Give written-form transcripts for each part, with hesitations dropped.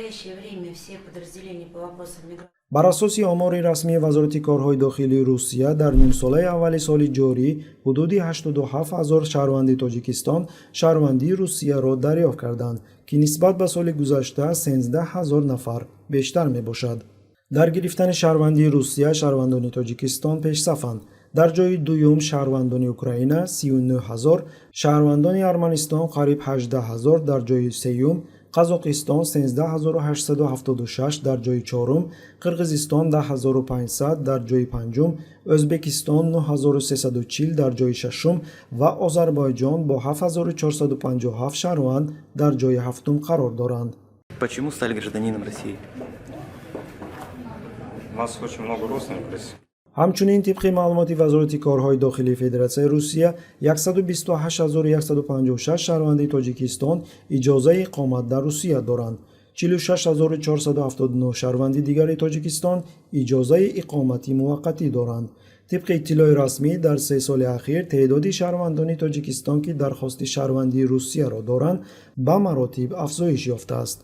Настоящее время все подразделения по вопросам миграции Бар асоси омори расмии Вазорати корҳои дохилии Русия, дар нимсолаи аввали соли ҷорӣ ҳудуди 87 ҳазор шаҳрванди Тоҷикистон шаҳрвандии Русияро дарёфт карданд, ки нисбат ба соли гузашта 13 ҳазор нафар бештар мебошад. Дар гирифтани шаҳрвандии Русия шаҳрвандони Тоҷикистон пешсафанд. Дар ҷои дуюм шаҳрвандони Украина, 39 ҳазор, шаҳрвандони Арманистон, қариб 18 ҳазор, дар ҷои сеюм Қазоқистон, 13 876, дар ҷои чорум Қирғизистон, 10 500, дар ҷои панҷум Ӯзбекистон, 9340, дар ҷои шашум ва Озарбойҷон бо 7457 шаҳрванд дар ҷои ҳафтум қарор доранд. Почему стали гражданином России? У нас очень много родственников в России. Ҳамчунин, тибқи маълумоти Вазорати корҳои дохилии Федератсияи Русия, 128 156 шаҳрванди Тоҷикистон иҷозаи иқомат дар Русия доранд. 46 479 шаҳрванди дигари Тоҷикистон иҷозаи иқомати муваққатӣ доранд. Тибқи иттилои расмӣ, дар 3 соли ахир теъдоди шаҳрвандони Тоҷикистон, ки дархости шаҳрвандии Русияро доранд, ба маротиб афзоиш ёфтааст.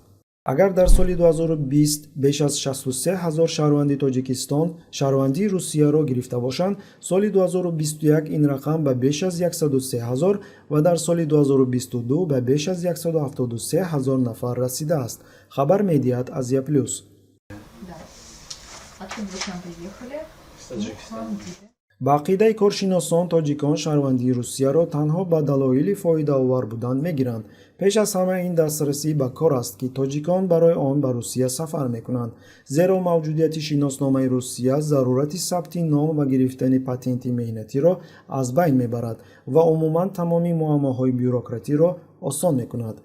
Агар дар соли 2020 беш аз 63 ҳазор шаҳрванди Тоҷикистон шаҳрвандии Русияро гирифта бошанд, соли 2021 ин рақам ба беш аз 103 ҳазор ва дар соли 2022 ба беш аз 173 ҳазор нафар расидааст, хабар медиҳад «Азия Плюс». Да. Откуда вы к нам приехали? Из Таджикистана. Ба ақидаи коршиносон, тоҷикон шаҳрвандии Русияро танҳо ба далоили фоидаовар будан мегиранд. Пеш аз ҳама ин дастрасӣ ба кор аст, ки тоҷикон барои он ба Русия сафар мекунанд, зеро мавҷудияти шиносномаи Русия зарурати сабти ном ва гирифтани патенти меҳнатиро аз байн мебарад ва умуман тамоми муаммоҳои бюрократиро осон мекунад.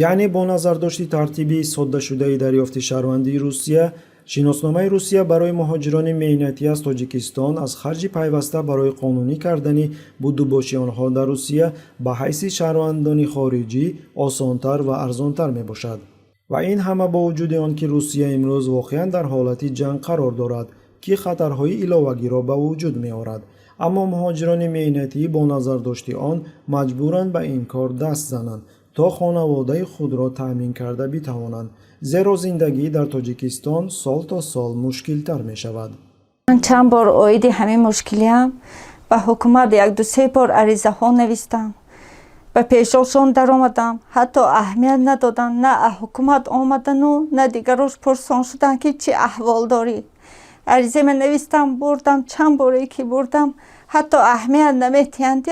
Яъне бо назардошти тартиби соддашудаи дарёфти шаҳрвандии Русия, шиносномаи Русия барои муҳоҷирони меҳнатӣ аз Тоҷикистон аз харҷи пайваста барои қонунӣ кардани будубоши онҳо дар Русия ба ҳайси шаҳрвандони хориҷӣ осонтар ва арзонтар мебошад. Ва ин ҳама бо вуҷуди он ки Русия имрӯз воқеан дар ҳолати ҷанг қарор дорад, ки хатарҳои иловагиро ба вуҷуд меорад, аммо муҳоҷирони меҳнатӣ бо назардошти он маҷбуранд ба ин кор даст зананд, то хонаводаи худро таъмин карда битавонанд, зеро зиндагӣ дар Тоҷикистон сол то сол мушкилтар мешавад. Ман чанд бор оиди ҳамин мушкилиам ба ҳукумат як-ду се бор аризаҳо навистам, ба пешошон даромадам, ҳатто аҳамият надоданд. На ҳукумат омадану, на дигарош пурсон шуданд, ки чӣ аҳвол дорӣ. Аризама навистам, бурдам, чанд боре ки бурдам, ҳатто аҳамият наметиҳанд,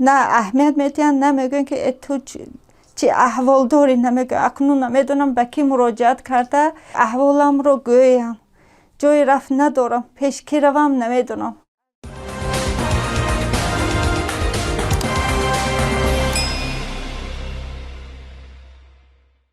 на аҳамият метиҳанд, на мегӯянд, ки «Э, ту чӣ аҳвол дорӣ?» Намегӯям. Акнун намедонам, ба кӣ муроҷиат карда аҳволамро гӯям. Ҷои рафт надорам, пеш кӣ равам, намедонам.